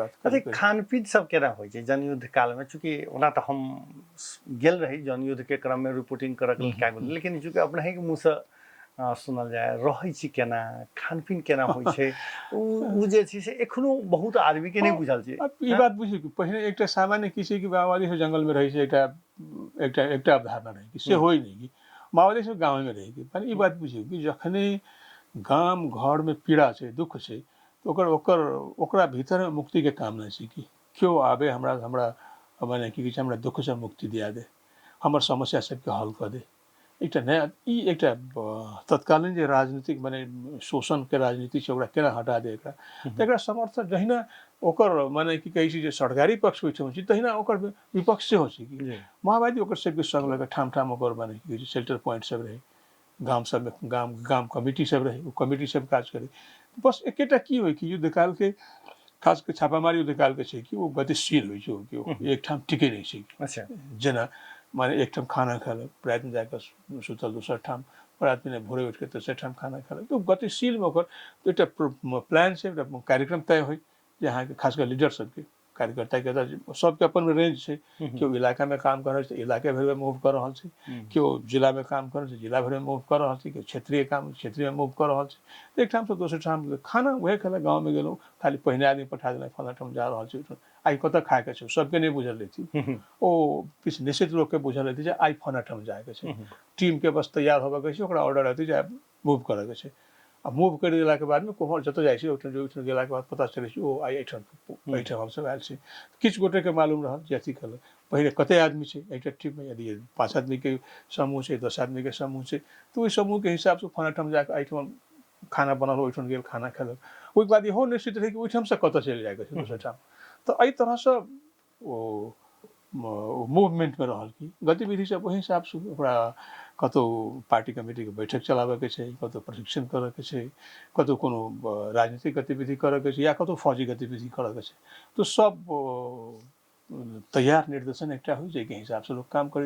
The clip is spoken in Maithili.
बात। अच्छा, खानपीन सब केना होइ छै जनयुद्ध कालमे? चूँकि ओना तऽ हम गेल रही जनयुद्ध के क्रममे रिपोर्टिंग करऽ के लेल कए बेर, लेकिन चूँकि अपनहिके मुँहसँ सुनल जाय, रहै छी केना, खानपीन केना होइ छै, ओ ओ जे छै से एखनो बहुत आदमीके नहि बुझल छै। आब ई बात बुझियौ कि पहिने एकटा सामान्य की छै कि माओवादी सब जंगलमे रहै छै, एकटा एकटा एकटा अवधारणा रहै कि से होइ नहि, कि माओवादी सब गाँवमे रहै कि। पर ई बात बुझियौ कि जखने गाम घरमे पीड़ा छै, दुःख छै, तऽ ओकर ओकर ओकरा भीतरमे मुक्तिके कामना छै कि केओ आबे, हमरा हमरा मने की कहै छै, हमरा दुःखसँ मुक्ति दिया दे, हमर समस्या सबके हल कऽ दे। एकटा नया ई एकटा तत्कालीन जे राजनीतिक मने शोषणके राजनीति छै, ओकरा केना हटा दे एकरा, तऽ एकरा समर्थन जहिना ओकर मने की कहै छै जे सरकारी पक्ष ओहिठाम छै, तहिना ओकर विपक्ष सेहो छै कि माओवादी ओकर सबके संग लऽ कऽ ठाम ठाम ओकर मने की कहै छै शेल्टर पॉइंट सब रहै गाम सबमे, गाम गाम कमिटी सब रहै, ओ कमिटी सब काज करै। बस एकेटा की होइ कि युद्धकालके, खास कऽ छापामारी युद्धकालके छै कि ओ गतिशील होइ छै, ओ कि ओ एकठाम टिकै नहि छै। जेना माने एकठाम खाना खेलक, रातिमे जाकऽ सुतल दोसर ठाम, रातिमे भोरे उठि कऽ तेसर ठाम खाना खेलक, तऽ ओ गतिशीलमे ओकर एकटा प्लान छै, एकटा कार्यक्रम तय होइ जे अहाँके खास कऽ लीडर सबके, कार्यकर्ताके तऽ सबके अपन रेंज छै। केओ इलाकामे काम कऽ रहल छै, इलाके भरिमे मूव कऽ रहल छै, केओ जिलामे काम कऽ रहल छै, जिला भरिमे मूव कऽ रहल छै, केओ क्षेत्रीय काम क्षेत्रीयमे मूव कऽ रहल छै। तऽ एकठामसँ दोसर ठाम खाना उएह खेलक, गाँवमे गेलहुँ, खाली पहिने आदमी पठा देलक, फलाँ ठाम जा रहल छै, ओहिठाम आइ कतऽ खायके छै। सबके नहि बुझल रहितै, ओ किछु निश्चित लोकके बुझल रहितै जे आइ फलाँ ठाम जायके छै। टीमके बस तैयार होबऽके छै, ओकरा ऑर्डर रहतै जे मूव करऽके छै। आ मूव करि देलाके बादमे कोम्हर जतऽ जाइ छै, ओहिठाम ओहिठाम गेलाके बाद पता चलै छै, ओ आइ एहिठाम एहिठाम हमसभ आयल छी। किछु गोटेके मालूम रहल जे अथी केलक पहिले कतेक आदमी छै एकटा टीममे। यदि 5 आदमीके समूह छै, 10 आदमीके समूह छै, तऽ ओहि समूहके हिसाबसँ फलाँ ठाम जाकऽ एहिठाम खाना बनल, ओहिठाम गेल, खाना खेलक। ओहिके बाद इहो निश्चित रहै कि ओहिठामसँ कतऽ चलि जाइके छै दोसर ठाम। तऽ एहि तरहसँ ओ मूवमेंटमे रहल कि गतिविधि सब ओहि हिसाबसँ ओकरा कतहु पार्टी कमिटीके बैठक चलाबऽके छै, कतहु प्रशिक्षण करऽके छै, कतहु कोनो राजनीतिक गतिविधि करऽके छै या कतहु फौजी गतिविधि करऽके छै, तऽ सब तैयार निर्देशन एकटा होइ, जाहिके हिसाबसँ लोक काम करैत।